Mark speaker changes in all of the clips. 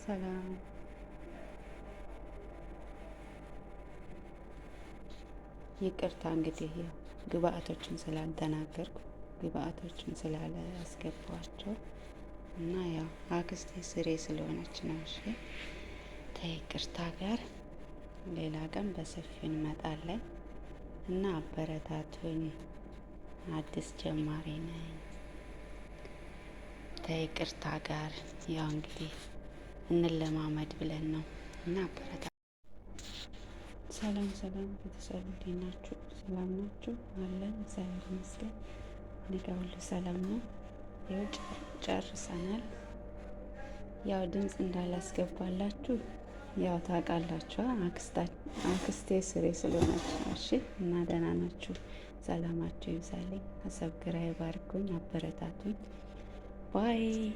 Speaker 1: ሰላም። ይቅርታ እንግዲህ ያው ግብአቶችን ስላልተናገርኩ፣ ግብአቶችን ስላላስገባኋቸው እና ያው አክስቴ ስሬ ስለሆነች ነው። እሺ፣ ተይቅርታ ጋር ሌላ ቀን በሰፊው እንመጣለን እና አበረታቱኝ። አዲስ ጀማሪ ነኝ። ተይቅርታ ጋር ያው እንግዲህ እንለማመድ ብለን ነው እና አበረታ። ሰላም ሰላም ቤተሰብ፣ እንዴት ናችሁ? ሰላም ናችሁ? አለን፣ እግዚአብሔር ይመስገን። እኔ ጋር ሁሉ ሰላም ነው። ያው ጨርሰናል። ያው ድምፅ እንዳላስገባላችሁ ያው ታውቃላችሁ፣ አክስቴ ስሬ ስለሆነች ነው። እሺ፣ እና ደህና ናችሁ? ሰላማችሁ ይብዛልኝ። Subscribe አድርጉኝ፣ አበረታቱኝ። Bye።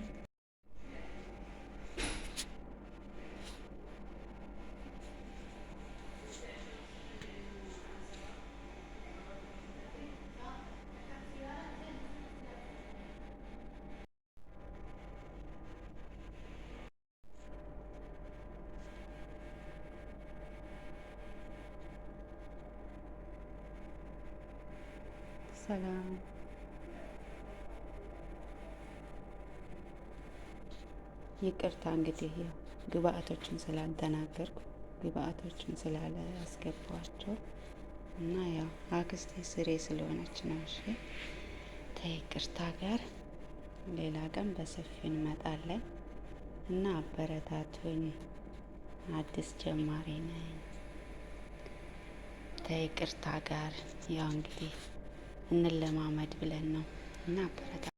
Speaker 1: ሰላም። ይቅርታ እንግዲህ ያው ግብአቶችን ስላልተናገርኩ፣ ግብአቶችን ስላላስገባኋቸው እና ያው አክስቴ ስሬ ስለሆነች ነው። እሺ፣ ተይቅርታ ጋር ሌላ ቀን በሰፊው እንመጣለን እና አበረታቱኝ። አዲስ ጀማሪ ነኝ። ተይቅርታ ጋር ያው እንግዲህ እንለማመድ ብለን ነው እና አበረታ።